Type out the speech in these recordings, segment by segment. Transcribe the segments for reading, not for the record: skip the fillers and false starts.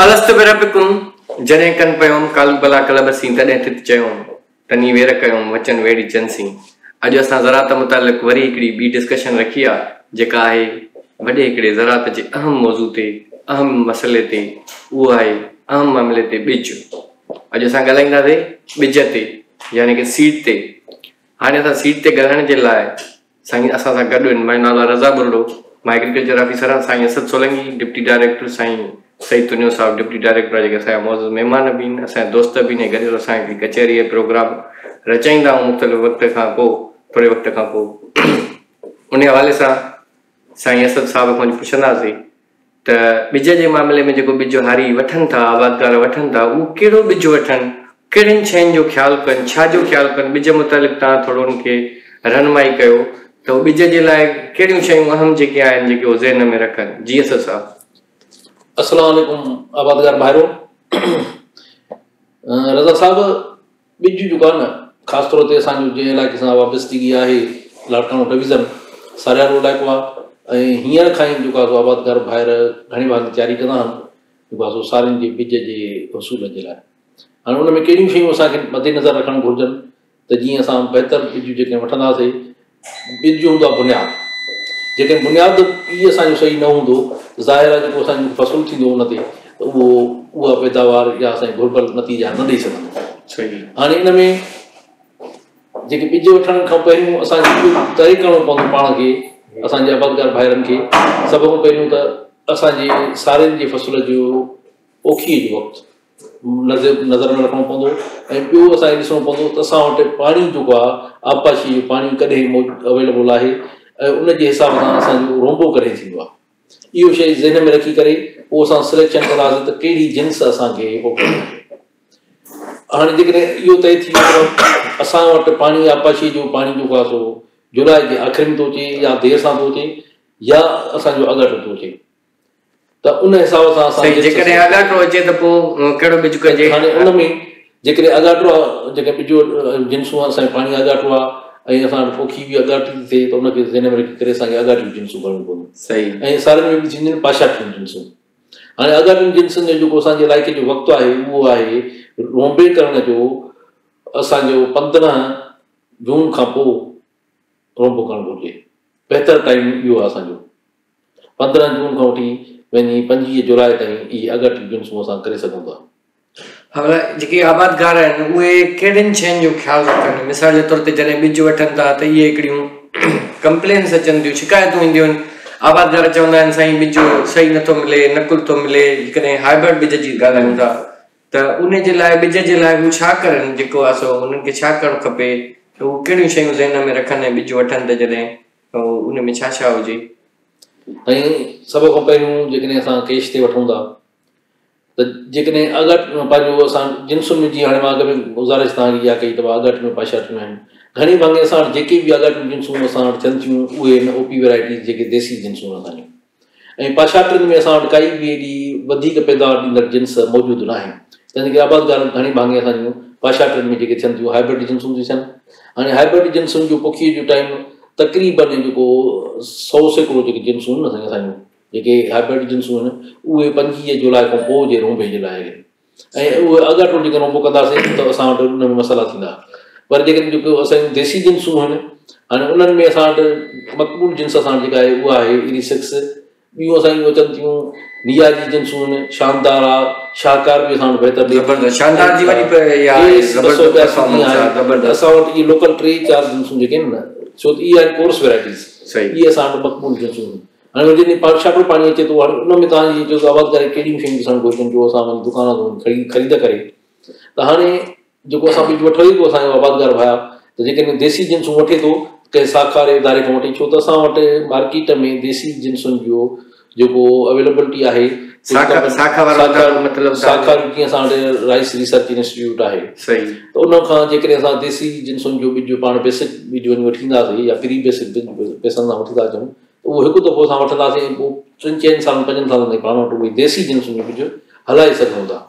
الست بربڪم، جڏهن ڪن پيوم، قالوا بليٰ ڪلب سين، تڏهن تت چيوم، تني وير ڪيوم، وچن ويڙهيچن سين. اڄ اسان زراعت متعلق وري هڪڙي ٻي ڊسڪشن رکي آ، جيڪا آهي وڏي هڪڙي زراعت جي اهم موضوع تي، اهم مسئلي تي، اهو آهي اهم معاملي تي ٻج. اڄ اسان ڳالهائينداسين ٻج تي يعني ڪه سيڊ تي. هاڻي اسان سيڊ تي ڳالهائڻ جي لاء سائين اسان سان گڏ آهن، منهنجو نالو آهي رضا ٻرڙو، مان ايگريڪلچر آفيسر آهيان، سائين اسد سولنگي ڊپٽي ڊائريڪٽر، سائين سعيد تنيو صاحب ڊپٽي ڊائريڪٽر آهي، جيڪي اسان جا معزز مهمان به آهن، اسان جا دوست به آهن ۽ گڏيل اسان هڪڙي ڪچهري ۽ پروگرام رچائيندا آهيون مختلف وقت کان پوء ٿوري وقت کان پوء انهي حوالي سان سائين اسد صاحب کان پڇنداسين ته ٻج جي معاملي ۾ جيڪو ٻج هاري وٺن ٿا، آبادگار وٺن ٿا، اهو ڪهڙو ٻج وٺن، ڪهڙين شين جو خيال ڪن، ڇا جو خيال ڪن، ٻج متعلق توهان ٿورو انهن کي رهنمائي ڪيو ته هو ٻج جي لاء ڪهڙيون شيون اهم جيڪي آهن جيڪي هو ذهن ۾ رکن. جي اسد صاحب. السلام عليڪم آبادگار ڀائرو رضا صاحب ٻج جيڪو آهي نه خاص طور تي اسان جو جنهن علائقي سان وابستگي آهي لاڙڪاڻو ڊويزن ساريارو علائقو آهي ۽ هينئر کان ئي جيڪو آهي سو آبادگار ڀائر گهڻي ڀاڱي تياري ڪندا آهن جيڪو آهي سو سارين جي ٻج جي حصول جي لاء هاڻي ان ۾ ڪهڙيون شيون اسان کي مد نظر رکڻ گهرجن ته جيئن اسان بهتر ٻج جيڪڏهن وٺنداسين، ٻج هوندو آهي بنياد، جيڪڏهن بنياد ئي اسان جو صحيح نه هوندو ته ظاهر آهي جيڪو اسان جو فصل ٿيندو ان تي ته اهو اها پيداوار يا اسان کي گهربل نتيجا نه ڏئي سگهندو. هاڻي ان ۾ جيڪي ٻج وٺڻ کان پهريون اسان کي اهو طئي ڪرڻو پوندو پاڻ کي، اسان جي آبادگار ڀائرن کي سڀ کان پهريون ته اسان جي سارين جي فصل جو پوکيء جو وقت نظر ۾ رکڻو پوندو ۽ ٻيو اسان کي ڏسڻو پوندو ته اسان وٽ پاڻي جيڪو آهي آبپاشي جو پاڻي ڪڏهن اويليبل آهي ۽ ان جي حساب سان اسان جو رونبو ڪڏهن ٿيندو آهي اهو شيء ذهن ۾ رکي ڪري پوء اسان سليڪشن ڪنداسين ته ڪهڙي جنس اسان کي پوکڻي آهي هاڻي جيڪڏهن اهو طئي ٿي ويو ته اسان وٽ پاڻي آبپاشي جو پاڻي جيڪو آهي سو جولاء جي آخر ۾ ٿو اچي يا دير سان ٿو اچي يا اسان جو اڳاٽو ٿو اچي ته ان حساب سان اسان سائين جيڪڏهن آڳاٽو اچي ته پوء ڪهڙو ٻج ڪجي؟ هاڻي ان ۾ جيڪڏهن آڳاٽو جيڪڏهن ٻج جنسون اسان جو پاڻي آڳاٽو آهي ۽ اسان وٽ پوکي به آڳاٽي ٿي ٿئي ته ان کي ذهن ۾ رکي ڪري اسان کي آڳاٽيون جنسون ڪرڻيون پونديون. صحيح. ۽ سارين ۾ به ٿينديون آهن پاڇاٽيون جنسون. هاڻي آڳاٽين جنسن جو جيڪو اسان جي علائقي جو وقت آهي اهو آهي رونبي ڪرڻ جو اسان جو 15 جون کان پوء رونبو ڪرڻ گهرجي. بهتر ٽائيم اهو آهي اسان جو. 15 جون کان وٺي وڃي 25 جولاء تائين اهي آڳاٽيون جنسون اسان ڪري سگهون ٿا. حالا جيڪي آبادگار آهن اهي ڪهڙين شين جو خيال رکن؟ مثال جي طور تي جڏهن ٻج وٺن ٿا ته اهي هڪڙيون ڪمپلينس اچن ٿيون، شڪايتون اينديون آهن، آبادگار چوندا آهن سائين ٻج صحيح نٿو ملي، نقل ٿو ملي، جيڪڏهن هائبرڊ ٻج جي ڳالهايون ٿا ته ان جي لاء ٻج جي لاء هو ڇا ڪرن جيڪو آهي سو انهن کي ڇا ڪرڻ کپي ته هو ڪهڙيون شيون ذهن ۾ رکن ۽ ٻج وٺن ته جڏهن ان ۾ ڇا ڇا هجي؟ ۽ سڀ کان پهريون جيڪڏهن اسان ڪيش تي وٺون ٿا ته جيڪڏهن اڳاٽ پنهنجو اسان جنسن ۾ جيئن هاڻي مان اڳ ۾ گذارش توهان کي اها ڪئي ته آڳاٽيون پاڇاٽيون آهن گهڻي ڀاڱي اسان وٽ جيڪي به آڳاٽيون جنسون اسان وٽ ٿين ٿيون اهي آهن او پي ويرائٽيز جيڪي ديسي جنسون اسان جون ۽ پاڇاٽين ۾ اسان وٽ ڪائي به ايڏي وڌيڪ پيداوار ڏيندڙ جنس موجود ناهي، تنهن ڪري آبادگار گهڻي ڀاڱي اسان جون پاڇاٽين ۾ جيڪي ٿين ٿيون هائبرڊ جنسون ٿيون ٿين. هاڻي هائبرڊ جنسن جو پوکيء جو ٽائيم تقريبن جيڪو 100% جيڪي جنسون آهن نه سائين اسان جون جيڪي هائبرڊ جنسون آهن اهي 25 جولاء کان پوء جي رونبي جي لاء آهن. ۽ اهي آڳاٽو جيڪڏهن رونبو ڪنداسين ته اسان وٽ ان ۾ مسئلا ٿيندا پر جيڪڏهن جيڪو اسان جون ديسي جنسون آهن هاڻي انهن ۾ اسان وٽ مقبول جنس اسان وٽ جيڪا آهي اها آهي ايري سڪس ٻيون اسان جون اچن ٿيون نيا جي جنسون آهن شاندار آ شاهڪار به اسان وٽ بهتر ڏئي زبردست شاندار جي وڏي زبردست پرفارمنس آ زبردست اسان وٽ اهي لوڪل ٽي چار جنسون جيڪي آهن نه ڇو ته اهي آهن ڪورس ويرائٽيز اهي اسان وٽ مقبول جنسون آهن هاڻي جڏهن پاڇاٽو پاڻي اچي ٿو هاڻي ان ۾ توهان جي چئو آبادگار کي ڪهڙيون شيون ڏسڻ گهرجن جو اسان وڃي دڪان تان وڃي خريد ڪري ته هاڻي جيڪو اسان ٻج وٺو ئي ٿو اسان جو آبادگار ڀاء ته جيڪڏهن ديسي جنسون وٺي ٿو ڪنهن ساکاري اداري کان وٺي ڇو ته اسان وٽ مارڪيٽ ۾ ديسي جنسن جو جيڪو اويليبلٽي آهي مطلب ساکا جيئن اسان وٽ رائس ريسرچ انسٽيٽيوٽ آهي صحيح ته ان کان جيڪڏهن اسان ديسي جنسن جو ٻج پاڻ بيسڪ ٻج وڃي وٺي اينداسين يا پري بيسڪ ٻج پئسن سان وٺي ٿا اچون اهو هڪ دفعو اسان وٺنداسين ۽ پوء ٽن چئن سالن پنجن سالن تائين پاڻ وٽ اهي ديسي جنسن جو ٻج هلائي سگهون ٿا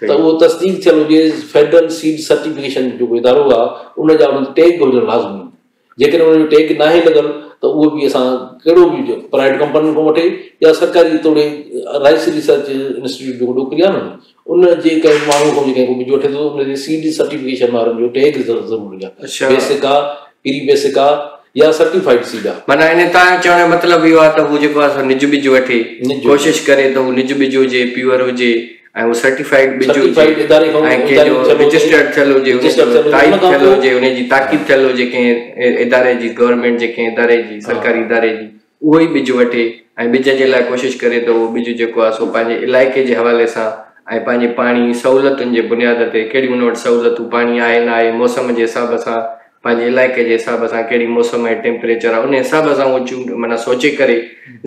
ته اهو تصديق ٿيل هجي فيڊرل سيڊ سرٽيفڪيشن جيڪو ادارو آهي ان جا ان تي ٽيگ هجڻ لازمي آهن جيڪڏهن ان جو ٽيگ ناهي لڳل ته اهو به اسان ڪهڙو به پرائيويٽ ڪمپنين کان وٺي يا سرڪاري توڙي رائس ريسرچ انسٽيٽيوٽ جيڪو ڏوڪري آهي نه ان جي ڪنهن ماڻهو کان جيڪڏهن ڪو ٻج وٺي ٿو ان جي سيڊ سرٽيفڪيشن وارن جو ٽيگ ضروري آهي، بيسڪ آهي، پري بيسڪ آهي يا سرٽيفائيڊ سيڊ آهي. معنيٰ ان توهان جو چوڻ جو مطلب اهو آهي ته هو جيڪو آهي سو نج ٻج وٺي، ڪوشش ڪري ته هو نج ٻج هجي، پيور هجي ۽ هو سرٽيفائيڊ ٻج هجي ۽ ڪنهن جو رجسٽرڊ ٿيل هجي، ان جو تائيد ٿيل هجي، ان جي تاڪيد ٿيل هجي ڪنهن اداري جي، گورنمينٽ جي ڪنهن اداري جي، سرڪاري اداري جي، اهو ئي ٻج وٺي ۽ ٻج جي لاء ڪوشش ڪري ته اهو ٻج جيڪو آهي سو پنهنجي علائقي جي حوالي سان ۽ پنهنجي پاڻي سهولتن جي بنياد تي ڪهڙيون ان وٽ سهولتون پاڻي آهي نه آهي موسم جي حساب سان پنهنجي علائقي جي حساب سان ڪهڙي موسم ۽ ٽيمپريچر آهي ان حساب سان اهو چونڊ معنيٰ سوچي ڪري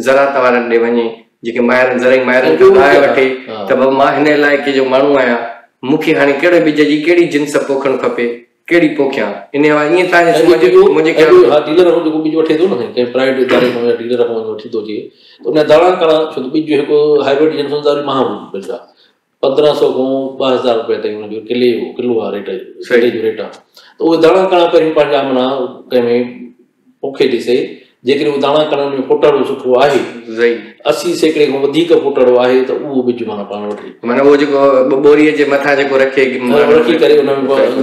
زراعت وارن ڏي وڃي جيڪي ماهرن زرعي ماهرن کان راء وٺي ته بابا مان هن علائقي جو ماڻهو آهيان مون کي هاڻي ڪهڙي ٻج جي ڪهڙي جنس پوکڻ کپي ڪهڙي پوکيان ان حوالي ائين توهان جي منهنجي خيال ۾ ها ڊيلر کان جيڪو ٻج وٺي ٿو نه سائين ڪنهن پرائيويٽ اداري کان يا ڊيلر کان وڃي وٺي ٿو اچي ته ان جا داڻا ڪڻا ڇو ته ٻج هڪ هائبرڊ جنس هوندو آهي مهانگو ٻج آهي 1500 کان 2000 روپيه تائين ان جو ڪلي جو ڪلو آهي ريٽ ڪلي جو ريٽ آهي ته اهي داڻا ڪڻا پهريون پنهنجا معنيٰ ڪنهن ۾ پوکي ڏسي، جيڪڏهن اهو داڻا ڪڻن ۾ ڦوٽهڙو سٺو آهي، 80% کان وڌيڪ ڦوٽهڙو آهي ته اهو ٻج معنيٰ پاڻ وٺي. معنيٰ اهو جيڪو ٻوريء جي مٿان جيڪو رکي رکي ڪري ان ۾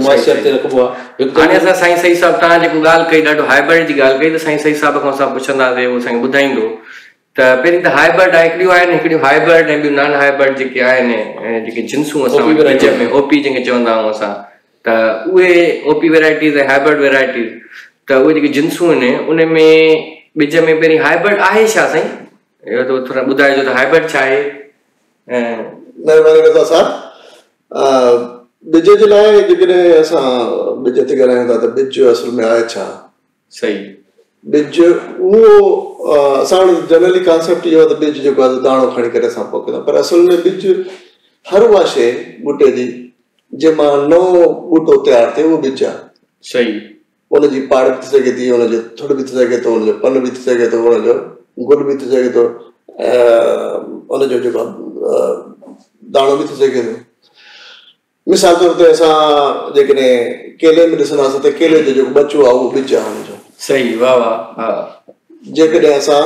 موئسچر تي رکبو آهي. هڪ ته هاڻي اسان سائين سعيد صاحب توهان جيڪو ڳالهه ڪئي ڏاڍو هائبرڊ جي ڳالهه ڪئي ته سائين سعيد صاحب کان اسان پڇنداسين اهو سائين ٻڌائيندو ته پهرين ته هائبرڊ آهي هڪڙيون آهن هڪڙيون هائبرڊ ۽ ٻيون نان هائبرڊ جيڪي آهن جيڪي جنسون اسان وٽ ٻج ۾ او پي جنهن کي چوندا آهيون اسان ته اهي او پي ويرائٽيز ۽ هائبرڊ ويرائٽيز ته اهي جيڪي جنسون آهن ان ۾ ٻج ۾ پهرين هائبرڊ آهي ڇا سائين اهو ته ٿورو ٻڌائجو ته هائبرڊ ڇا آهي ۽ مهرباني رضا صاحب ٻج جي لاء جيڪڏهن اسان ٻج تي ڳالهايون ٿا ته ٻج اصل ۾ آهي ڇا؟ صحيح. ٻج اهو اسان وٽ جنرلي ڪانسيپٽ اهو آهي ته ٻج جيڪو آهي داڻو کڻي ڪري اسان پوکيندا پر اصل ۾ ٻج هر اها شيء ٻوٽي جي جنهن مان نئون ٻوٽو تيار ٿئي اهو ٻج آهي. صحيح. ان جي پاڙ به ٿي سگهي ٿي، ان جو ٿڙ به ٿي سگهي ٿو، ان جو پن به ٿي سگهي ٿو، ان جو گل به ٿي سگهي ٿو ۽ ان جو جيڪو داڻو به ٿي سگهي ٿو. مثال طور تي اسان جيڪڏهن ڪيلي ۾ ڏسنداسين ته ڪيلي جو جيڪو ٻچو آهي اهو ٻج آهي ان جو. صحيح واه واه ها. جيڪڏهن اسان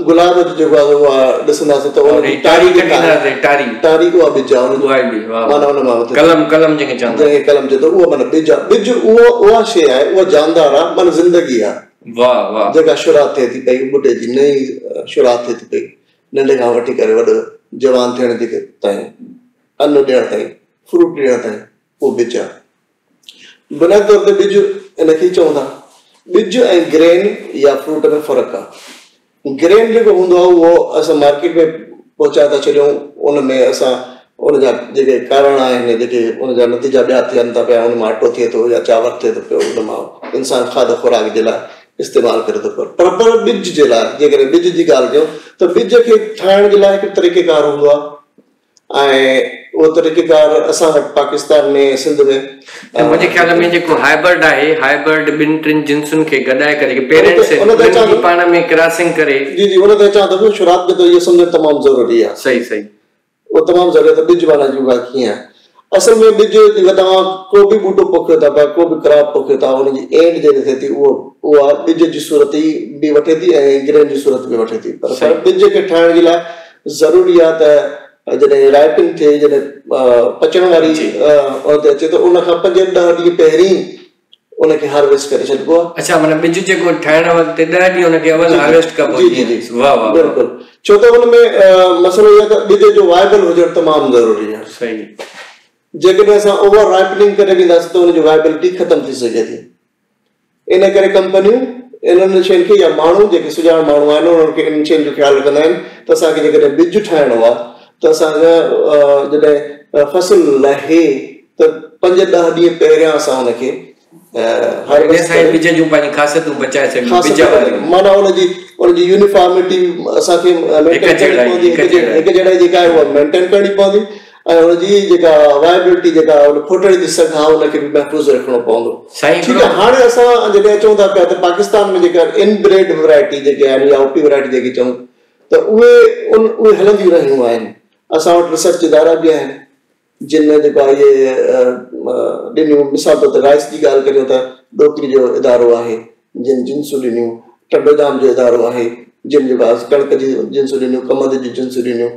گلاب جو جيڪو آهي اها ڏسنداسين ته ان جي ٽاري جيڪا آهي ٽاري ٽاري اها ٻج آهي ان جو اها ئي ٻج واه معنيٰ ان مان قلم قلم جنهن کي چوندا جنهن کي قلم چئجي ٿو اهو معنيٰ ٻج آهي ٻج اهو اها شيء آهي اها جاندار آهي معنيٰ زندگي آهي واه واه جيڪا شروعات ٿئي ٿي پئي ٻوٽي جي نئين شروعات ٿئي ٿي پئي ننڍي کان وٺي ڪري وڏو جوان ٿيڻ جي تائين ان ڏيڻ تائين، فروٽ ڏيڻ تائين اهو ٻج آهي. بنيادي طور تي ٻج ان کي ئي چون ٿا. ٻج ۽ گرين يا فروٽ ۾ فرق آهي. گرين جيڪو هوندو آهي اهو اسان مارڪيٽ ۾ پهچائي ٿا ڇڏيون ان ۾ اسان ان جا جيڪي ڪارڻ آهن جيڪي ان جا نتيجا ٻيا ٿين ٿا پيا ان مان اٽو ٿئي ٿو يا چانور ٿئي ٿو پيو ان مان انسان کاڌ خوراڪ جي لاء استعمال ڪري ٿو پيو پر پر ٻج جي لاء جيڪڏهن ٻج جي ڳالهه ڪيون ته ٻج کي ٺاهڻ جي لاء هڪ طريقيڪار هوندو آهي ۽ اهو طريقيڪار اسان وٽ پاڪستان ۾ سنڌ ۾. ته منهنجي خيال ۾ جيڪو هائبرڊ آهي، هائبرڊ ٻن ٽن جنسن کي گڏائي ڪري جيڪي پيرنٽس آهن انهن جي پاڻ ۾ ڪراسنگ ڪري. جي جي ان تي اچان ٿو پيو شروعات ۾ ته اهو سمجهڻ تمام ضروري آهي. صحيح صحيح. اهو تمام ضروري آهي ته ٻج معنيٰ جيڪو آهي ڪيئن آهي. اصل ۾ ٻج جيڪو توهان ڪو به ٻوٽو پوکيو ٿا پيا ڪو به ڪراپ پوکيو ٿا ان جي اينڊ جڏهن ٿئي ٿي اهو اها ٻج جي صورت ئي به وٺي ٿي ۽ گرين جي صورت به وٺي ٿي پر ٻج کي ٺاهڻ جي لاء ضروري آهي ته جڏهن رائپن ٿئي جڏهن پچڻ واري ان تي اچي ته ان کان پنج ڏهه ڏينهن پهرين ان کي هارويسٽ ڪري ڇڏبو آهي. اڇا معنيٰ ٻج جيڪو ٺاهڻ وقت ڏهه ڏينهن ان کي اول هارويسٽ ڪبو جي جي جي واه واه بلڪل ڇو ته ان ۾ مسئلو اهو آهي ته ٻج جو وائبل هجڻ تمام ضروري آهي. صحيح. جيڪڏهن اسان اوور رائپننگ ڪري وينداسين ته ان جي وائبلٽي ختم ٿي سگهي ٿي. ان ڪري ڪمپنيون انهن شين کي يا ماڻهو جيڪي سڄاڻ ماڻهو آهن انهن کي انهن شين جو خيال رکندا آهن ته اسان کي جيڪڏهن ٻج ٺاهڻو آهي ته اسان جڏهن فصل لهي ته پنج ڏهه ڏينهن پهريان اسان ان کي هارويسٽ ڪري ٻج جون پنهنجي خاصيتون بچائي سگهون ٻج واريون معنيٰ ان جي يونيفارمٽي اسان کي مينٽين ڪرڻي پوندي هڪ جهڙائي جيڪا آهي اها مينٽين ڪرڻي پوندي ۽ ان جي جيڪا وائبلٽي جيڪا ان ڦوٽهڙي جي سگهه آهي ان کي به محفوظ رکڻو پوندو. ٺيڪ آهي هاڻي اسان جڏهن اچون ٿا پيا ته پاڪستان ۾ جيڪا ان بريڊ ورائٽي جيڪي آهن يا او پي ورائٽي جيڪي چئون ته اهي ان اهي هلنديون رهيون آهن اسان وٽ ريسرچ ادارا به آهن جن جيڪو آهي اهي ڏنيون مثال طور تي رائس جي ڳالهه ڪريون ته ڏوڪري جو ادارو آهي جن جنسون ڏنيون ٽنڊوڄام جو ادارو آهي جن جيڪو آهي ڪڻڪ جي جنسون ڏنيون، ڪمند جون جنسون ڏنيون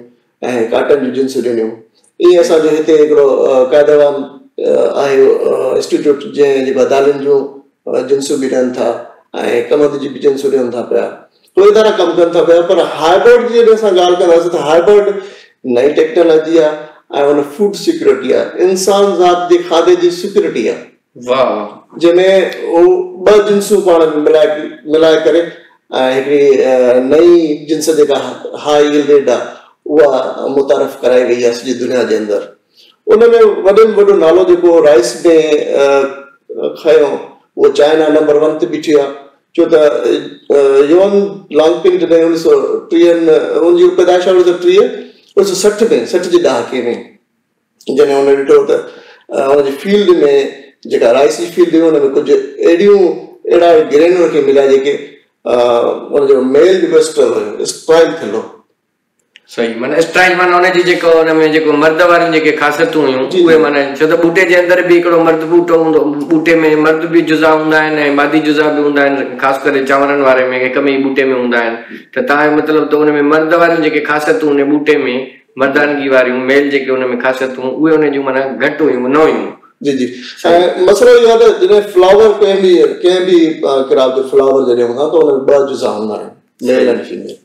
۽ ڪاٽن جون جنسون ڏنيون. ائين اسان جو هتي هڪڙو قائد عوام آهي انسٽيٽيوٽ جنهن جيڪو آهي دالين جون جنسون به ڏين ٿا ۽ ڪمند جي به جنسون ڏين ٿا پيا. اهي ادارا ڪم ڪن ٿا پيا پر هائبرڊ جي جڏهن اسان ڳالهه ڪنداسين ته هائبرڊ نئين ٽيڪنالاجي آهي ۽ ان فوڊ سيڪيورٽي آهي، انسان ذات جي کاڌي جي سيڪيورٽي آهي. واهه واهه. جنهن ۾ هو ٻه جنسون پاڻ ۾ ملائي ملائي ڪري ۽ هڪڙي نئين جنس جيڪا هاء ييلڊيڊ آهي اها متعارف ڪرائي وئي آهي سڄي دنيا جي اندر. ان ۾ وڏي ۾ وڏو نالو جيڪو رائس ۾ کنيو اهو چائنا نمبر ون تي بيٺي آهي ڇو ته يوئن لانگ پنگ جڏهن اڻويهه سؤ ٽيهن ان جي پيدائش آهي اڻويهه سؤ ٽيهه اڻويهه سؤ 60 ۾ 60 جي ڏهاڪي ۾ جڏهن هن ڏٺو ته هن جي فيلڊ ۾ جيڪا رائس جي فيلڊ هئي ان ۾ ڪجهه اهڙيون اهڙا گرين هن کي مليا جيڪي ان جو ميل جيڪو اسٽرل هيو اسٽرائل ٿيل هو. صحيح معنيٰ اسٽرائل معنيٰ ان جي جيڪو ان ۾ جيڪو مرد واريون جيڪي خاصيتون هيون اهي معنيٰ ڇو ته ٻوٽي جي اندر به هڪڙو مرد ٻوٽو هوندو ٻوٽي ۾ مرد به جزا هوندا آهن ۽ مادي جزا به هوندا آهن خاص ڪري چانورن واري ۾ هڪ ۾ ئي ٻوٽي ۾ هوندا آهن ته توهان جو مطلب ته ان ۾ مرد واريون جيڪي خاصيتون ان ٻوٽي ۾ مردانگي واريون ميل جيڪي ان ۾ خاصيتون اهي ان جون معنيٰ گهٽ هيون نه هيون. جي جي ۽ مسئلو اهو آهي ته جڏهن فلاور ڪنهن به ڪنهن به ڪراپ جو فلاور جڏهن هوندو آهي ته ان ۾ ٻه جزا هوندا آهن ميل ۽ فيميل.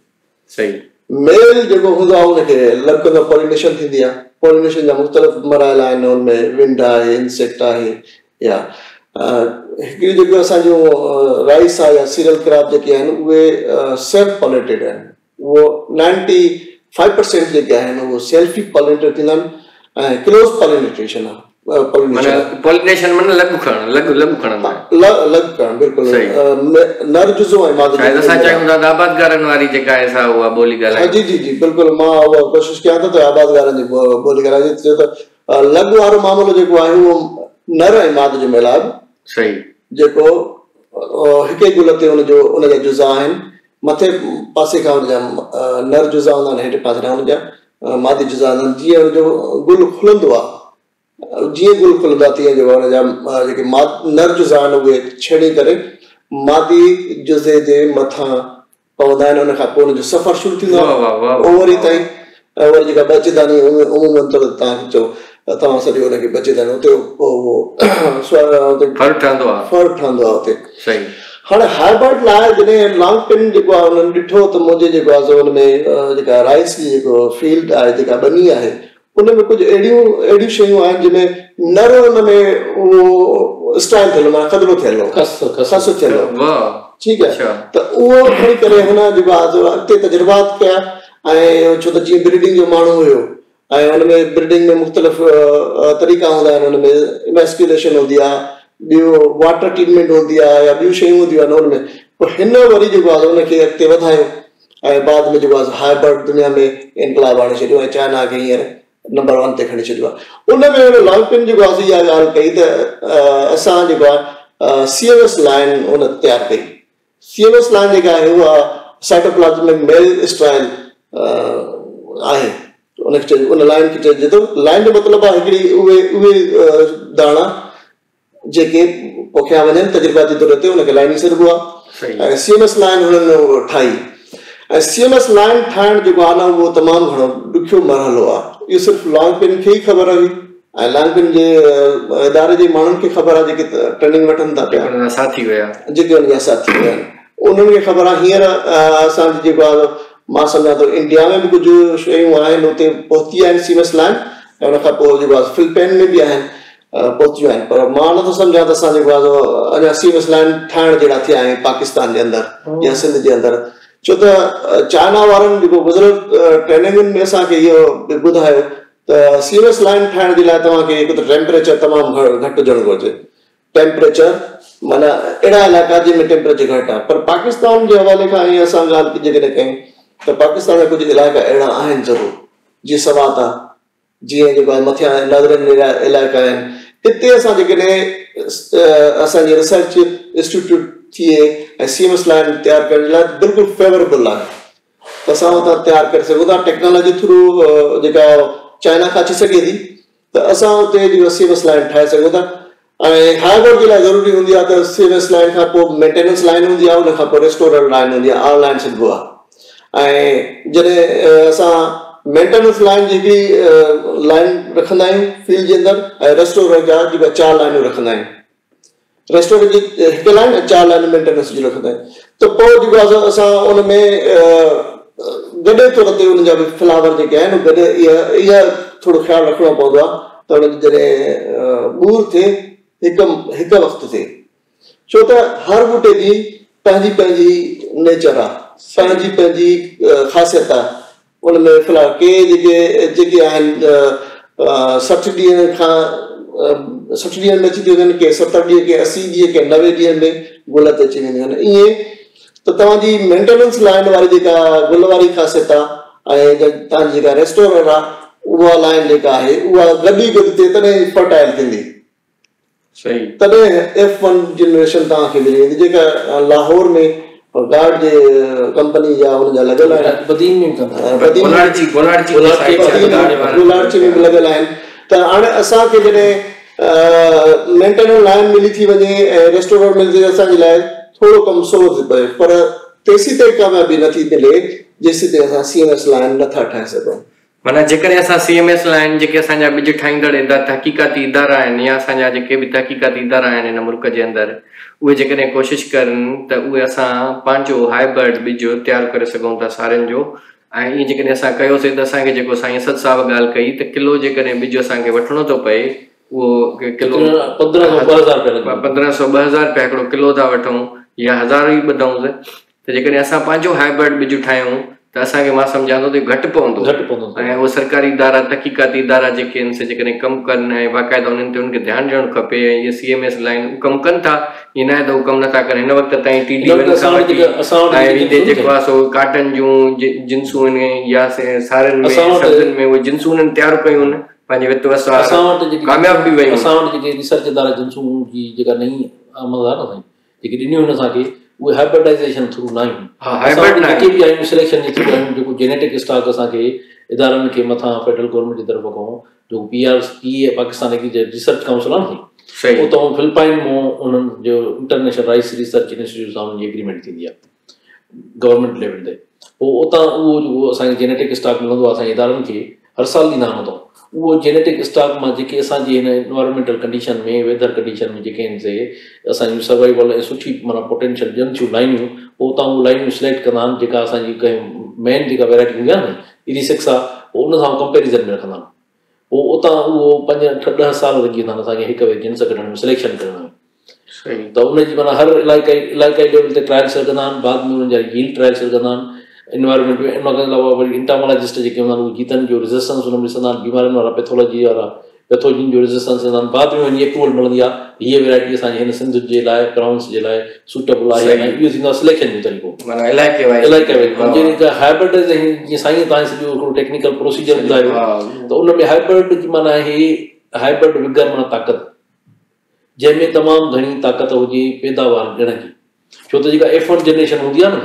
صحيح. ميل جيڪو هوندو آهي ان کي لڳ ڪندو پولينيشن ٿيندي آهي پولينيشن جا مختلف مرحلا آهن ان ۾ ونڊ آهي انسيڪٽ آهي يا هڪڙي جيڪو اسان جون رائس آهي يا سيريل ڪراپ جيڪي آهن اهي سيلف پولينيٽيڊ آهن اهو 95% جيڪي آهن اهو سيلف ئي پالينيٽيڊ ٿيندا آهن ۽ ڪلوز پالينيٽيشن آهي معنيٰ پالينيشن معنيٰ لڳ کڻڻ لڳ لڳ کڻندا آهن لڳ ڪرڻ بلڪل نر جزو ۽ مادو شايد اسان چاهيون ٿا ته آبادگارن واري جيڪا آهي سا اها ٻولي ڳالهايون. جي جي جي بلڪل مان اها ڪوشش ڪيان ٿو ته آبادگارن جي ٻولي ڳالهائجي ڇو ته لڳ وارو معاملو جيڪو آهي اهو نر ۽ ماد جو ميلاپ صحيح جيڪو هڪ ئي گل تي ان جو ان جا جزا آهن مٿي پاسي کان ان جا نر جزا هوندا آهن هيٺ پاسي کان ان جا مادي جزا هوندا آهن جيئن ان جو گل کلندو آهي جيئن گل کلندو آهي تيئن جيڪو ان جا جيڪي نر جزا آهن اهي ڇيڻي ڪري مادي جزي جي مٿان پوندا آهن ان کان پوء ان جو سفر شروع ٿيندو آهي اووري تائين ۽ وري جيڪا ٻچيداني عمومن طور توهان کي چئو توهان سڏيو ان کي ٻچيداني اتي اهو ڦر ٺهندو آهي ڦر ٺهندو آهي اتي صحيح هاڻي هائبرڊ لاء جڏهن لانگ پن جيڪو آهي انهن ڏٺو ته منهنجي جيڪو آهي سو ان ۾ جيڪا رائس جي جيڪو فيلڊ آهي جيڪا ٻني آهي ان ۾ ڪجهه اهڙيون اهڙيون شيون آهن جنهن ۾ نر ان ۾ اهو اسٽرائل ٿيل معنيٰ کدڙو ٿيل هو کس کس ٿيل هو واهه ٺيڪ آهي ته اهو کڻي ڪري هن جيڪو آهي سو اڳتي تجربات ڪيا ۽ ڇو ته جيئن بريڊنگ جو ماڻهو هيو ۽ ان ۾ بريڊنگ ۾ مختلف طريقا هوندا آهن ان ۾ ايميسڪيوليشن هوندي آهي ٻيو واٽر ٽريٽمينٽ هوندي آهي يا ٻيون شيون هونديون آهن ان ۾ پوء هن وري جيڪو آهي ان کي اڳتي وڌايو ۽ بعد ۾ جيڪو آهي هائبرڊ دنيا ۾ انقلاب آڻي ڇڏيو ۽ چائنا کي هينئر نمبر ون تي کڻي ڇڏيو آهي ان ۾ هن لانگ پن جيڪو آهي اها ڳالهه ڪئي ته اسان جيڪو آهي سي ايم ايس لائن ان تيار ڪئي سي ايم ايس لائن جيڪا آهي اها سائٽوپلازمڪ ميل اسٽرائل آهي ان کي چئجي ان لائن کي چئجي ٿو لائن جو مطلب آهي هڪڙي اهي اهي داڻا جيڪي پوکيا وڃن تجرباتي طور تي ان کي لائن ئي سڏبو آهي ۽ سي ايم ايس لائن هنن ٺاهي ۽ سي ايم ايس لائن ٺاهڻ جيڪو آهي نه اهو تمام گهڻو ڏکيو مرحلو آهي اهو صرف لانگ پن کي ئي خبر هئي ۽ لانگ پن جي اداري جي ماڻهن کي خبر آهي جيڪي ٽريننگ وٺن ٿا پيا جيڪي ان جا ساٿي هيا جيڪي ان جا ساٿي هيا انهن کي خبر آهي هينئر اسان جي جيڪو آهي مان سمجهان ٿو انڊيا ۾ به ڪجهه شيون آهن اتي پهتي آهن سي ايم ايس لائن ۽ ان کان پوء جيڪو آهي فلپين ۾ به آهن پهتيون آهن پر مان نٿو سمجهان ته اسان جيڪو آهي اڃا سي ايم ايس لائن ٺاهڻ جهڙا ٿيا آهيون پاڪستان جي اندر يا سنڌ جي اندر ڇو ته چائنا وارن جيڪو گذريل ٽريننگن ۾ اسان کي اهو ٻڌايو ته سي ايم ايس لائن ٺاهڻ جي لاء توهان کي هڪ ته ٽيمپريچر تمام گهٽ هجڻ گهرجي ٽيمپريچر معنيٰ اهڙا علائقا جن ۾ ٽيمپريچر گهٽ آهي پر پاڪستان جي حوالي کان ائين اسان ڳالهه جيڪڏهن ڪيون ته پاڪستان جا ڪجهه علائقا اهڙا آهن ضرور جيئن سوات آهي جيئن جيڪو آهي مٿيان نادرن علائقا آهن اتي اسان جيڪڏهن اسان جي ريسرچ انسٽيٽيوٽ ٿئي ۽ سي ايم ايس لائن تيار ڪرڻ جي لاء بلڪل فيوربل آهي ته اسان اتان تيار ڪري سگهون ٿا ٽيڪنالاجي ٿرو جيڪا چائنا کان اچي سگهي ٿي ته اسان اتي جيڪو سي ايم ايس لائن ٺاهي سگهون ٿا. ۽ هائبرڊ جي لاء ضروري هوندي آهي ته سي ايم ايس لائن کان پوء مينٽيننس لائن هوندي آهي، ان کان پوء ريسٽورر لائن هوندي آهي، آر لائن سڏبو آهي. ۽ جڏهن اسان مينٽيننس لائن جي هڪڙي لائن رکندا آهيون فيلڊ جي اندر ۽ ريسٽورر جا جيڪا چار لائنون رکندا آهيون، ريسٽورر جي هڪ لائن ۽ چار لائنون مينٽيننس جي رکندا آهيون ته پوء جيڪو آهي اسان ان ۾ گڏي طور تي ان جا به فلاور جيڪي آهن گڏ اها ٿورو خيال رکڻو پوندو آهي ته ان جي جڏهن ٻور ٿئي هڪ هڪ وقت ٿئي، ڇو ته هر ٻوٽي جي پنهنجي پنهنجي نيچر آهي، پنهنجي پنهنجي خاصيت آهي. ان ۾ فلاور ڪي جيڪي جيڪي آهن 60 ڏينهن کان 60 ڏينهن ۾ اچي ٿي وڃن، ڪي 70 ڏينهن، ڪي 80 ڏينهن، ڪي 90 ڏينهن ۾ گل تي اچي وينديون آهن. ائين ته توهان جي مينٽيننس لائن واري جيڪا گل واري خاصيت آهي ۽ توهان جي جيڪا ريسٽورر آهي اها لائن جيڪا آهي اها گڏ ئي گڏ ٿئي تڏهن فرٽائل ٿيندي. صحيح. تڏهن ايف ون جنريشن توهان کي ملي ويندي جيڪا لاهور ۾ گارڊ جي ڪمپني جا ان جا لڳل آهن. بدين ۾ به ڪندا آهن. بدين گولاڙچي گولاڙچي جي سائيڊ سان گارڊ وارا گولاڙچي ۾ به لڳل آهن ته هاڻي اسان کي جڏهن مينٽيننس لائن ملي ٿي وڃي ۽ ريسٽورر ملي ٿي اسان جي لاء ٿورو ڪم سولو ٿي پئي پر تيسين تائين ڪاميابي نٿي ملي جيسين تائين اسان سي ايم ايس لائن نٿا ٺاهي سگهون. معنيٰ جيڪڏهن اسان سي ايم ايس لائن جيڪي اسان جا ٻج ٺاهيندڙ ادا تحقيقاتي ادارا آهن يا اسان جا جيڪي به تحقيقاتي ادارا آهن هن ملڪ جي اندر اهي جيڪڏهن ڪوشش ڪرن ته اهي اسان پنهنجو هائبرڊ ٻج تيار ڪري سگهون ٿا سارين جو ۽ ائين جيڪڏهن اسان ڪيوسين ته اسان کي جيڪو سائين اسد صاحب ڳالهه ڪئي ته ڪلو جيڪڏهن ٻج اسان کي وٺڻو ٿو پئي اهو ڪلو 1500 2000 رپيا لڳي 1500 2000 رپيا هڪڙو ڪلو ٿا وٺون يا هزار ئي ٻڌئونس ته جيڪڏهن اسان پنهنجو هائبرڊ ٻج ٺاهيون ته اسان کي مان سمجهان ٿو ته اهو گهٽ پوندو گهٽ پوندو ۽ اهو سرڪاري ادارا تحقيقاتي ادارا جيڪي آهن سي جيڪڏهن ڪم ڪن ۽ باقاعده انهن تي انهن کي ڌيان ڏيڻ کپي ۽ اهي سي ايم ايس لائن اهو ڪم ڪن ٿا ائين ناهي ته اهو ڪم نٿا ڪن هن وقت تائين ٽي ڊي ون کان وٺي ۽ ويندي جيڪو آهي سو ڪاٽن جون جنسون آهن يا سارين ۾ سبزين ۾ اهي جنسون انهن تيار ڪيون آهن پنهنجي وت وس آهر ڪامياب به ويون اسان وٽ جيڪي ريسرچ ادارا جنسون جي جيڪا نئين آمد آهي نه سائين جيڪي ڏنيون آهن اسان کي اهي هائبرڊائيزيشن ٿرو نه آهيون. ها هائبرڊ نه جيڪي به آهيون سليڪشن جي ٿرو آهيون. جيڪو جينيٽڪ اسٽاڪ اسان کي ادارن کي مٿان فيڊرل گورنمينٽ جي طرف کان جيڪو P R P A Pakistan agriculture research council آهي نه سائين اتان فلپائن مون انهن جو انٽرنيشنل رائس ريسرچ انسٽيٽيوٽ سان انهن جي ايگريمينٽ ٿيندي آهي گورنمينٽ ليول تي پوء اتان اهو جيڪو اسان کي جينيٽڪ اسٽاڪ ملندو آهي اسان جي ادارن کي هر سال ڏيندا آهن اتان اهو جينيٽڪ اسٽاڪ مان جيڪي اسان جي هن انوائرمينٽل ڪنڊيشن ۾ ويدر ڪنڊيشن ۾ جيڪي آهن سي اسان جون سروائيول ۽ سٺي معنيٰ پوٽينشل ڏين ٿيون لائنيون پوء اتان اهي لائنيون سليڪٽ ڪندا آهن جيڪا اسان جي ڪنهن مين جيڪا ويرائٽي هوندي آهي نه ايري سڪس آهي پوء ان سان ڪمپيريزن ۾ رکندا آهن پوء اتان اهو پنج اٺ ڏهه سال لڳي ويندا آهن اسان کي هڪ ٻئي جنس ڪڍڻ ۾ سليڪشن ڪرڻ ۾ ته ان جي معنيٰ هر علائقائي علائقائي ليول تي ٽرائلس لڳندا آهن بعد ۾ انهن جا ييلڊ ٽرائلس لڳندا آهن انوائرمينٽ ۾ ان کان علاوه وري انٽامالاجسٽ جيڪي هوندا آهن اهي جيتن جو ريزسٽنس ان ۾ ڏسندا آهن بيمارين وارا پيٿولاجي وارا پيٿوجن جو ريزسٽنس ڏسندا آهن بعد ۾ وڃي اپروول ملندي آهي ته هيء ويرائٽي اسان جي هن سنڌ جي لاء پراونس جي لاء سوٽيبل آهي يا نه اهو ٿيندو آهي سليڪشن جو طريقو معنيٰ علائقي وائز علائقي وائز جيئن هائبرڊائيزيشن جيئن سائين توهان سڄو هڪڙو ٽيڪنيڪل پروسيجر ٻڌايو ته ان ۾ هائبرڊ جي معنيٰ آهي هائبرڊ وگر معنيٰ طاقت جنهن ۾ تمام گهڻي طاقت هجي پيداوار ڏيڻ جي ڇو ته جيڪا ايف ون جنريشن هوندي آهي نه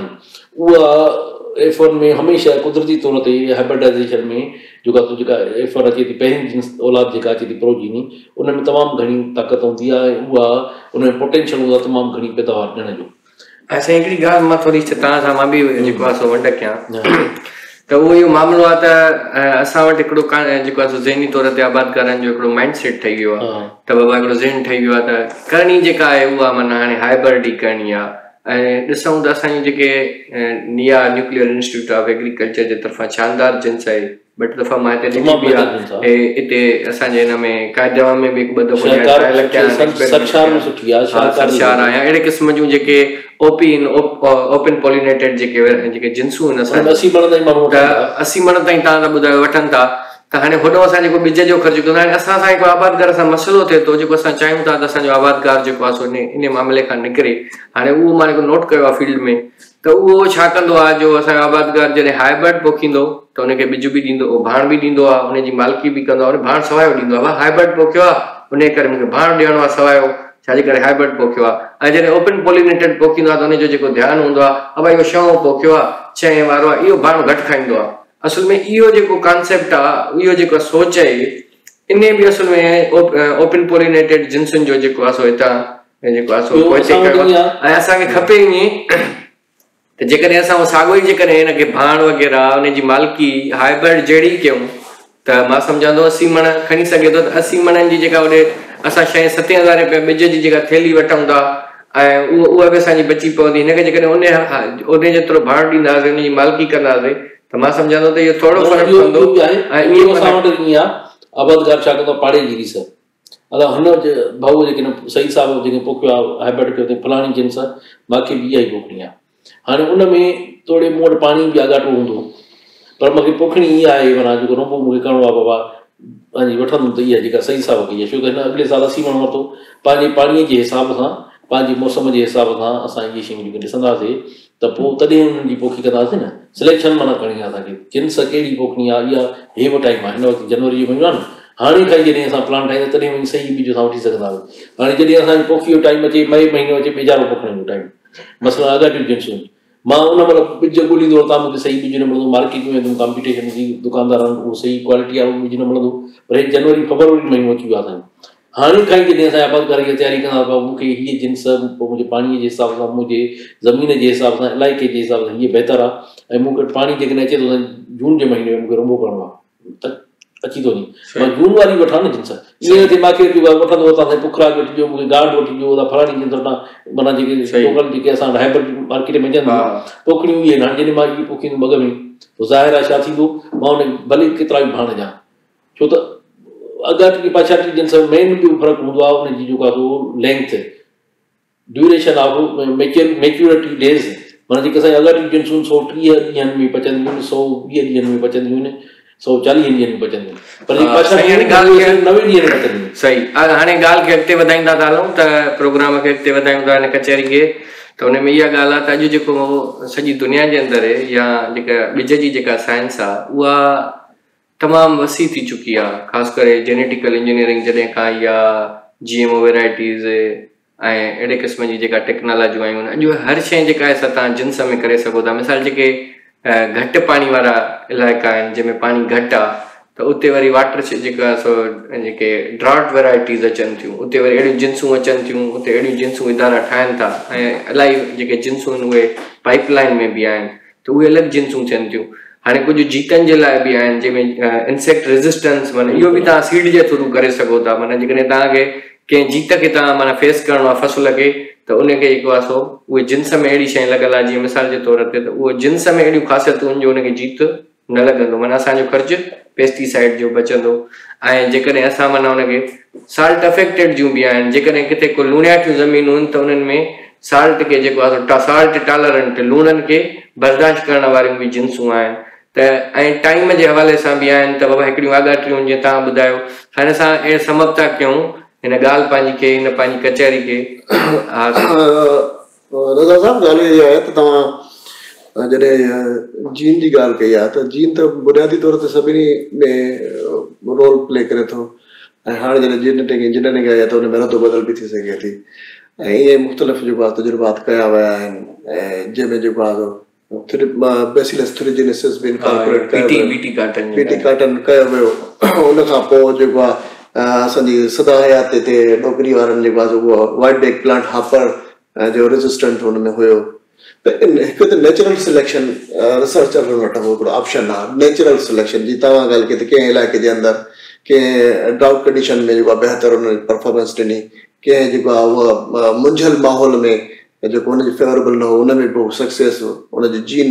اها ايف ون ۾ هميشه قدرتي طور تي هائبرڊائيزيشن ۾ جيڪا جيڪا ايف ون اچي ٿي پهرين جنس اولاد جيڪا اچي ٿي پروجيني ان ۾ تمام گهڻي طاقت هوندي آهي ۽ اها ان ۾ پوٽينشل هوندو آهي تمام گهڻي پيداوار ڏيڻ جو. ۽ سائين هڪڙي ڳالهه مان ٿوري توهان سان مان به جيڪو آهي سو ونڊ ڪيان ته اهو اهو معاملو آهي ته اسان وٽ هڪڙو جيڪو آهي سو ذهني طور تي آبادگارن جو هڪڙو مائنڊ سيٽ ٺهي ويو آهي ته بابا هڪڙو ذهن ٺهي ويو آهي ته ڪرڻي جيڪا آهي اها معنيٰ هاڻي هائبرڊ ئي ڪرڻي آهي ۽ ڏسون ته اسان جي جيڪي نيا نيوڪليئر انسٽيٽيوٽ آف ايگريڪلچر جي طرفان شاندار جنس آهي ٻه ٽي دفعا مان هتي ڏٺي به آهي اتي اسان جي هن ۾ قائد عوام ۾ به هڪ ٻه دفعو ٽرائل ڪيا آهن سرشار به سٺي آهي سرشار آهي اهڙي قسم جون جيڪي او پي آهن اوپن پولينيٽيڊ جيڪي جيڪي جنسون آهن اسان 80 مڻ تائين ماڻهو ته 80 مڻ تائين توهان ٻڌايو وٺن ٿا ته هاڻي هوڏو اسان جيڪو ٻج جو خرچ ڪندا آهن اسان سان هڪ آبادگار سان مسئلو ٿئي ٿو جيڪو اسان چاهيون ٿا ته اسان جو آبادگار جيڪو آهي سو ان معاملي کان نڪري هاڻي اهو مان هڪ نوٽ ڪيو آهي فيلڊ ۾ ته اهو ڇا ڪندو آهي جو اسان جو آبادگار جڏهن هائبرڊ پوکيندو ته ان کي ٻج به ڏيندو ڀاڻ به ڏيندو آهي ان جي مالڪي به ڪندو آهي ان ڀاڻ سوايو ڏيندو آهي ڀاء هائبرڊ پوکيو آهي ان جي ڪري مون کي ڀاڻ ڏيڻو آهي سوايو ڇا جي ڪري هائبرڊ پوکيو آهي ۽ جڏهن اوپن پولينيٽيڊ پوکيندو آهي ته ان جو جيڪو ڌيان هوندو آهي ابا اهو ڇهون پوکيو آهي ڇهين وارو آهي اهو ڀاڻ گهٽ کائيندو آهي اصل ۾ اهو جيڪو ڪانسيپٽ آهي اهو جيڪو سوچ آهي. ان به اصل ۾ اوپن پولينيٽيڊ جنسن جو جيڪو آهي سو هتان جيڪو آهي سو پوئتي ڪيو آهي ۽ اسان کي کپي ائين ته جيڪڏهن اسان اهو ساڳيو ئي جيڪڏهن هن کي ڀاڻ وغيره ان جي مالڪي هائبرڊ جهڙي ڪيون ته مان سمجهان ٿو 80 مڻ کڻي سگهي ٿو ته 80 مڻن جي جيڪا هوڏي اسان ڇهين ستين هزار رپيا ٻج جي جيڪا ٿيلهي وٺون ٿا ۽ اهو اها به اسان جي بچي پوندي. هن کي جيڪڏهن ان ان جيترو ڀاڻ ڏينداسين ان جي مالڪي ڪنداسين ته مان سمجهان ٿو ته اهو ٿورو فرق پوندو. ۽ ائين اسان وٽ ائين آهي آبادگار ڇا ڪندو آهي پاڙي جي ريس ادا هن ڀائو جيڪي سعيد صاحب جيڪي پوکيو آهي هائبرڊ ڪيو اٿئي فلاڻي جنس مانکي به اها ئي پوکڻي آهي. هاڻي ان ۾ توڙي مون وٽ پاڻي به آڳاٽو هوندو پر مونکي پوکڻي اها آهي معنيٰ جيڪو رنبو مونکي ڪرڻو آهي بابا پنهنجي وٺندم ته اها جيڪا سعيد صاحب ڪئي آهي ڇو ته هن اڳلي سال 80 مڻ ورتو پنهنجي پاڻيء جي حساب سان پنهنجي موسم جي حساب سان اسان اهي شيون جيڪي ڏسنداسي ته پوء تڏهن انهن جي پوکي ڪنداسين نه سليڪشن معنيٰ ڪرڻي آهي اسان کي جنس ڪهڙي پوکڻي آهي اها هي به ٽائيم آهي هن وقت جنوري جو مهينو آهي نه هاڻي کان ئي جڏهن اسان پلان ٺاهيندا تڏهن وڃي صحيح ٻج اسان وٺي سگهنداسين هاڻي جڏهن اسان جي پوکي جو ٽائيم اچي مئي مهينو اچي ٻيجارو پوکڻ جو ٽائيم مثلاً آڳاٽيون جنسون مان ان مهل ٻج ڳوليندو وتان مون کي صحيح ٻج نه ملندو مارڪيٽ ۾ ويندم ڪامپيٽيشن هوندي دڪاندارن اهو صحيح ڪوالٽي وارو ٻج نه ملندو پر هي جنوري فبروري مهينو اچي ويو آهي سائين هاڻي کان ئي جڏهن اسان آبادگار اها تياري ڪندا ته مون کي هيء جنس پوء منهنجي پاڻيء جي حساب سان منهنجي زمين جي حساب سان علائقي جي حساب سان هيء بهتر آهي ۽ مون وٽ پاڻي جيڪڏهن اچي ٿو سائين جون جي مهيني ۾ مون کي رنبو ڪرڻو آهي ته اچي ٿو وڃي مان جون واري وٺان نه جنس ائين نه ٿئي مان کي اچي وٺندو اتان سائين پکراج وٺي ڏيو مون کي گارڊ وٺي ڏيو اتان فلاڻي جنس وٺان معنيٰ جيڪي لوڪل جيڪي اسان وٽ هائبرڊ مارڪيٽ ۾ اچن ٿيون پوکڻيون اهي آهن هاڻي جڏهن مان اهي پوکيندم اڳ ۾ پوء ظاهر آهي ڇا ٿيندو مان ان کي ڀلي ڪيترا به ڀاڻ ڏيان ڇو ته اڳاٽي پڇاٽي جنس ۾ مين ٻيو فرق هوندو آهي ان جي جيڪو آهي سو length duration of maturity days معنيٰ جيڪي اسان جي اڳاٽيون جنسون 130 ڏينهن ۾ پچنديون آهن، 120 ڏينهن ۾ پچنديون آهن، 140 ڏينهن ۾ پچنديون آهن پر جيڪي پڇاٽيون آهن اهي 90 ڏينهن ۾ پچنديون آهن. صحيح هاڻي ڳالهه کي اڳتي وڌائيندا ٿا هلون ته پروگرام کي اڳتي وڌايون ٿا هن ڪچهري کي ته ان ۾ اها ڳالهه آهي ته اڄ جيڪو سڄي دنيا جي اندر يا جيڪا ٻج جي جيڪا سائنس آهي اها تمام وسيع ٿي چڪي آهي خاص ڪري جينيٽيڪل انجنيئرنگ جڏهن کان آئي آهي جي ايم او ويرائٽيز ۽ اهڙي قسم جي جيڪا ٽيڪنالاجيون آيون آهن اڄ هر شيء جيڪا آهي سا توهان جنس ۾ ڪري سگهو ٿا مثال جيڪي گهٽ پاڻي وارا علائقا آهن جنهن ۾ پاڻي گهٽ آهي ته اتي وري واٽر جيڪا سو جيڪي ڊراٽ ويرائٽيز اچن ٿيون اتي وري اهڙيون جنسون اچن ٿيون اتي اهڙيون جنسون ادارا ٺاهن ٿا ۽ الاهي جيڪي جنسون آهن اهي پائپ لائن ۾ به آهن ته اهي الڳ جنسون ٿين ٿيون. هاڻي ڪجهه جيتن جي لاء به آهن جنهن ۾ انسيڪٽ ريزسٽنس معنيٰ اهو به توهان سيڊ جي ٿرو ڪري سگهو ٿا معنيٰ جيڪڏهن توهان کي ڪنهن جيت کي توهان معنيٰ فيس ڪرڻو آهي فصل کي ته ان کي جيڪو آهي سو اهي جنس ۾ اهڙي شيء لڳل آهي جيئن مثال جي طور تي ته اهو جنس ۾ اهڙيون خاصيتون آهن جو ان کي جيت نه لڳندو معنيٰ اسان جو خرچ پيسٽي سائيڊ جو بچندو ۽ جيڪڏهن اسان معنيٰ ان کي سالٽ افيڪٽيڊ جون به آهن جيڪڏهن ڪٿي ڪو لوڻياٺيون زمينون آهن ته انهن ۾ سالٽ کي جيڪو آهي سو سالٽ ٽالرنٽ لوڻن کي برداشت ڪرڻ واريون به جنسون آهن ته ۽ ٽائيم جي حوالي سان به آهن ته بابا هڪڙيون آڳاٽيون جيئن توهان ٻڌايو هاڻي اسان اهڙي سمپ ٿا ڪيون هن ڳالهه پنهنجي کي هن پنهنجي ڪچهري کي ها. رضا صاحب ڳالهه اها آهي ته توهان جڏهن جين جي ڳالهه ڪئي آهي ته جين ته بنيادي طور تي سڀني ۾ رول پلي ڪري ٿو ۽ هاڻي جڏهن جينيٽڪ انجنيئرنگ آئي آهي ته ان ۾ رد و بدل به ٿي سگهي ٿي ۽ ائين ئي مختلف جيڪو آهي تجربات ڪيا ويا آهن ۽ جنهن ۾ جيڪو آهي سو بيسيلس ٿريجينسس به انڪارپوريٽ ڪيو ويو بي ٽي ڪاٽن ڪيو ويو ان کان پوء جيڪو آهي اسان جي سدا حيات تي ڏوڪري وارن جيڪو آهي سو اهو وائيٽ بيڪ پلانٽ هاپر جو ريزسٽنٽ هن ۾ هيو ته ان هڪ ته نيچرل سليڪشن ريسرچرن وٽ هڪڙو آپشن آهي نيچرل سليڪشن جي توهان ڳالهه ڪئي ته ڪنهن علائقي جي اندر ڪنهن ڊرائوٽ ڪنڊيشن ۾ جيڪو آهي بهتر ان پرفارمنس ڏني ڪنهن جيڪو آهي اها منجهيل ماحول ۾ جيڪو ان جي فيوربل نه هو ان ۾ به سڪسيس ان جو جين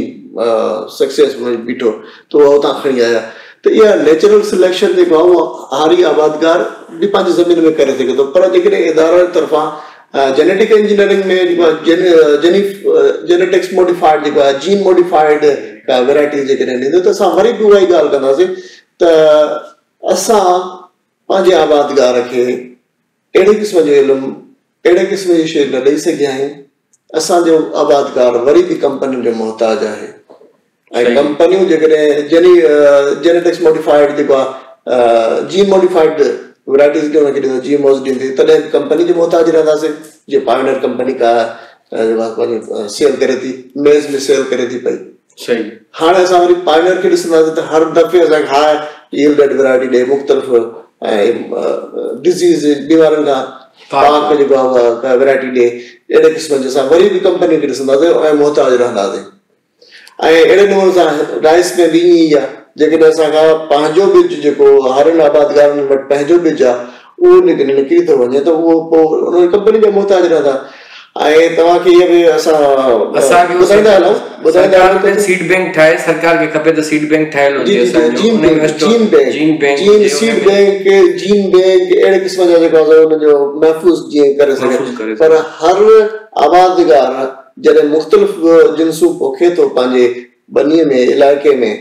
سڪسيس بيٺو ته اها اتان کڻي آيا ته اها نيچرل سليڪشن جيڪو آهي اهو هاري آبادگار به پنهنجي زمين ۾ ڪري سگهي ٿو پر جيڪڏهن ادارن طرفان جينيٽڪ انجنيئرنگ ۾ جيڪو آهي جينيٽڪس موڊيفائيڊ جيڪو آهي جين موڊيفائيڊ ورائٽيز جيڪڏهن ڏيندو ته اسان وري به اها ئي ڳالهه ڪنداسين ته اسان پنهنجي آبادگار کي اهڙي قسم جو علم، اهڙي قسم جي شيء نه ڏئي سگهيا آهيون. اسان جو آبادگار وري به ڪمپنين جو محتاج آهي ۽ ڪمپنيون جيڪڏهن جيني جينيٽڪس موڊيفائيڊ جيڪو آهي جين موڊيفائيڊ ورائٽيز کي ان کي ڏيندو جي ايم اوز ڏيندي تڏهن به ڪمپني جو محتاج رهنداسين جيئن پائونيئر ڪمپني ڪا جيڪو آهي پنهنجو سيل ڪري ٿي ميز ۾ سيل ڪري ٿي پئي. صحيح. هاڻي اسان وري پائونيئر کي ڏسنداسين ته هر دفعي اسان کي هاء ييلڊ ورائٽي ڏئي مختلف ۽ ڊزيز بيمارين کان پاڪ جيڪو آهي اها ڪا ورائٽي ڏي. اهڙي قسم جي اسان وري به ڪمپنين کي ڏسنداسين ۽ محتاج رهنداسين. ۽ اهڙي نموني سان رائس ۾ به ائين ئي آهي. جيڪڏهن اسان کان پنهنجو ٻج جيڪو هارين آبادگارن وٽ پنهنجو ٻج آهي اهو جيڪڏهن نڪري ٿو وڃي ته اهو پوء انهن ڪمپنين جا محتاج رهندا ۽ توهان کي اها به اسان اسان کي ٻڌائيندا هلون ٻڌائيندا سرڪار هلون به ته سيڊ بينڪ ٺاهي سرڪار کي کپي ته سيڊ بينڪ ٺاهيل جي هجي جي جي اسان جو جين ان ۾ bank store gene bank gene bank gene هجي ان سيڊ ۾ بينڪ جين بينڪ اهڙي قسم جا جيڪو آهي ان جو محفوظ جيئن ڪري سگهي محفوظ ڪري پر سگهي. هر آبادگار جڏهن مختلف جنسون پوکي ٿو پنهنجي ٻنيء ۾ علائقي ۾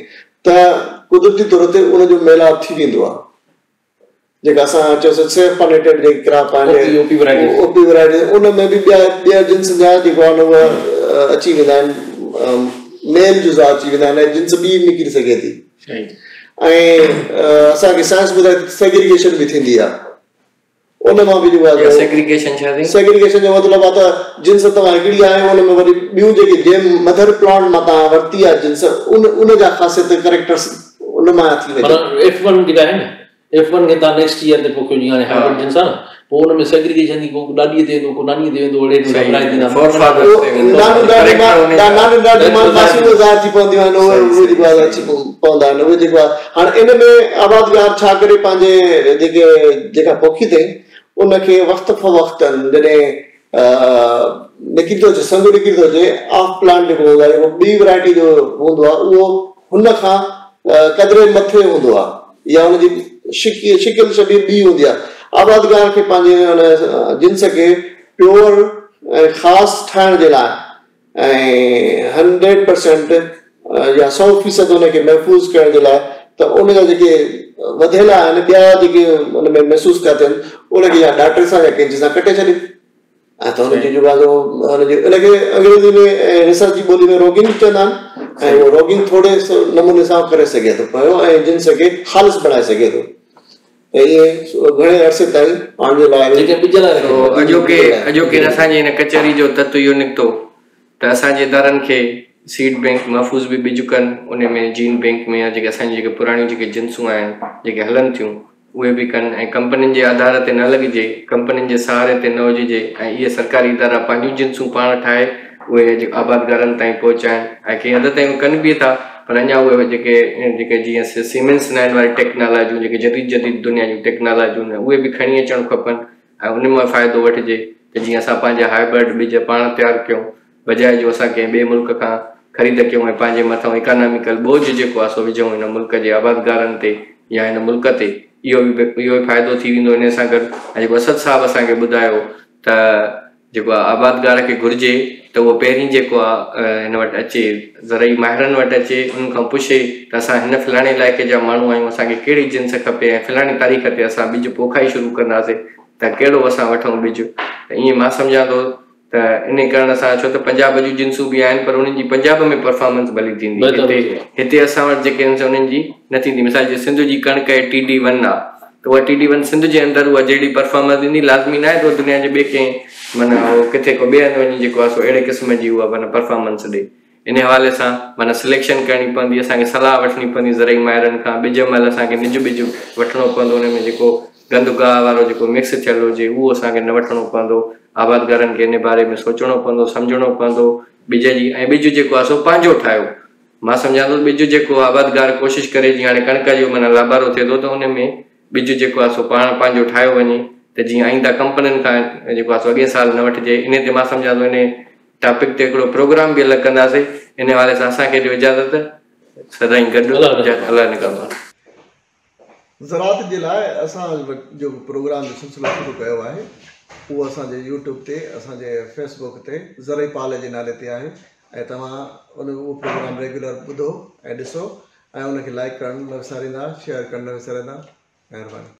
ته قدرتي طور تي ان جو ميلاپ ٿي ويندو آهي. جيڪا اسان چيوسين سيلف پالينيٽيڊ جيڪي ڪراپ آهن او پي ورائٽيز او پي ورائٽيز ان ۾ به ٻيا ٻيا جنس جا جيڪو آهن اهي اچي ويندا آهن، ميل جزا اچي ويندا آهن ۽ جنس ٻي نڪري سگهي ٿي. ۽ اسان کي سائنس ٻڌائي ٿي ته سيگريگيشن به ٿيندي آهي ان مان به جيڪو آهي سيگريگيشن ڇا ٿي؟ سيگريگيشن جو مطلب آهي ته جنس توهان هڪڙي آهي ان ۾ وري ٻيون جيڪي جنهن مدر پلانٽ مان توهان ورتي آهي جنس ان ان جا خاصيت ڪريڪٽرس ان مان ٿي وڃي. معنيٰ ايف ون جيڪا آهي نه ايف ون کي توهان نيڪسٽ ايئر تي پوکيو جيئن هاڻي هائبرڊ جنس آهي نه پوء ان ۾ سيگريگيشن ٿي ڪو ڏاڏيء تي ويندو ڪو نانيء تي ويندو اهڙي نموني ورهائي ٿيندا. فور فادرز تي ويندو. نانو ڏاڏي مان نانو ڏاڏي مان ماسيون به ظاهر ٿي پونديون آهن اهي اهي جيڪو آهي اچي پوندا آهن اهي جيڪو آهي هاڻي ان ۾ آبادگار ڇا ڪري پنهنجي جيڪي جيڪا پوکي اٿئي ان کي وقت فوقتن جڏهن نڪري ٿو اچي سنگ نڪري ٿو اچي آف پلانٽ جيڪو هوندو آهي جيڪو ٻي ورائٽي جو هوندو آهي اهو هن کان قدري مٿي هوندو آهي يا ان جي شڪل شبيهه ٻي هوندي آهي. آبادگار کي پنهنجي ان جنس کي پيور ۽ خاص ٺاهڻ جي لاء ۽ هنڊريڊ پرسينٽ يا 100% ان کي محفوظ ڪرڻ جي لاء ته ان جا جيڪي وڌيلا آهن ٻيا جيڪي ان ۾ محسوس پيا ٿين ان کي يا ڏاٽي سان يا ڪينچي سان ڪٽي ڇڏي ۽ ته ان جي جيڪو آهي سو ان جي ان کي انگريزي ۾ ۽ ريسرچ جي ٻولي ۾ روگنگ چوندا آهن ۽ اهو روگنگ ٿوري نموني سان ڪري سگهي ٿو پيو ۽ جنس کي خالص بڻائي سگهي ٿو ۽ ائين گهڻي عرصي تائين پاڻ جي لاء جيڪي ٻج لاء رکي سو اڄوڪي اڄوڪي اسان جي هن ڪچهري جو تت اهو نڪتو ته اسان جي ادارن کي سيڊ بينڪ محفوظ به ٻج ڪن ان ۾ جين بينڪ ۾ يا جيڪي اسان جون جيڪي پراڻيون جيڪي جنسون آهن جيڪي هلن ٿيون اهي به ڪن ۽ ڪمپنين جي آڌار تي نه لڳجي، ڪمپنين جي سهاري تي نه هججي ۽ اهي سرڪاري ادارا پنهنجون جنسون پاڻ ٺاهي اهي اڄ آبادگارن تائين پهچائن ۽ ڪنهن حد تائين اهي ڪن به ٿا پر اڃا اهي جيڪي جيڪي جيئن سيمنس نائن واري ٽيڪنالاجيون جيڪي جديد جديد دنيا جون ٽيڪنالاجيون آهن اهي به کڻي اچڻ کپن ۽ انهن مان فائدو وٺجي ته جيئن اسان پنهنجا هائبرڊ ٻج پاڻ تيار ڪيون بجاء جو اسان ڪنهن ٻئي ملڪ کان خريد ڪيون ۽ پنهنجي مٿان اڪاناميڪل ٻوجهه جيڪو آهي سو وجهون هن ملڪ جي آبادگارن تي يا هن ملڪ تي اهو به اهو به فائدو ٿي ويندو انهي سان گڏ ۽ جيڪو اسد صاحب اسان کي ٻڌايو ته جيڪو آهي آبادگار کي گهرجي ته اهو پهرين جيڪو آهي هن وٽ اچي زرعي ماهرن وٽ اچي انهن کان پڇي ته اسان هن فلاڻي علائقي جا ماڻهو آهيون اسان کي ڪهڙي جنس کپي ۽ فلاڻي تاريخ تي اسان ٻج پوکائي شروع ڪنداسين ته ڪهڙو اسان وٺون ٻج ته ائين مان سمجهان ٿو ته انهي ڪرڻ سان ڇو ته پنجاب جون جنسون به آهن پر انهن جي پنجاب ۾ پرفارمنس ڀلي ٿيندي هتي هتي اسان وٽ جيڪي آهن سي انهن جي نه ٿيندي مثال جي سنڌ جي ڪڻڪ آهي ٽي ڊي ون آ ته اها ٽي ڊي ون سنڌ جي اندر اها جهڙي پرفارمنس ڏيندي لازمي ناهي ته اها دنيا جي ٻئي ڪنهن معنيٰ اهو ڪٿي ڪو ٻئي هنڌ وڃي جيڪو آهي سو اهڙي قسم جي اها معنيٰ پرفارمنس ڏي انهي حوالي سان معنيٰ سليڪشن ڪرڻي پوندي اسان کي صلاح وٺڻي پوندي زرعي ماهرن کان ٻج مهل اسان کي نج ٻج وٺڻو پوندو انهي ۾ جيڪو گند گاهه وارو جيڪو مڪس ٿيل هجي اهو اسان کي نه وٺڻو پوندو. آبادگارن کي ان باري ۾ سوچڻو پوندو، سمجهڻو پوندو ٻج جي ۽ ٻج جيڪو آهي سو پنهنجو ٺاهيو. مان سمجهان ٿو ته ٻج جيڪو آبادگار ڪوشش ڪري جيئن هاڻي ڪڻڪ جو معنيٰ لابارو ٿئي ٿو ته ان ۾ ٻج جيڪو آهي سو پاڻ پنهنجو ٺاهيو وڃي ته جيئن آئنده ڪمپنين کان جيڪو آهي سو اڳئين سال نه وٺجي. انهي تي مان سمجهان ٿو انهي ٽاپڪ تي هڪڙو پروگرام به الڳ ڪنداسين. انهي حوالي سان اسان کي ڏيو اجازت. سدائين گڏ. الله نگهبان. زراعت جي لاء اسان جو پروگرام جو سلسلو شروع ڪيو آهي اهو اسان جي يوٽيوب تي اسان جي فيس بڪ تي زرعي پال جي نالي تي آهي ۽ توهان ان اهو پروگرام ريگيولر ٻڌو ۽ ڏسو ۽ ان کي لائيڪ ڪرڻ نه وساريندا شيئر ڪرڻ نه وساريندا مهرباني.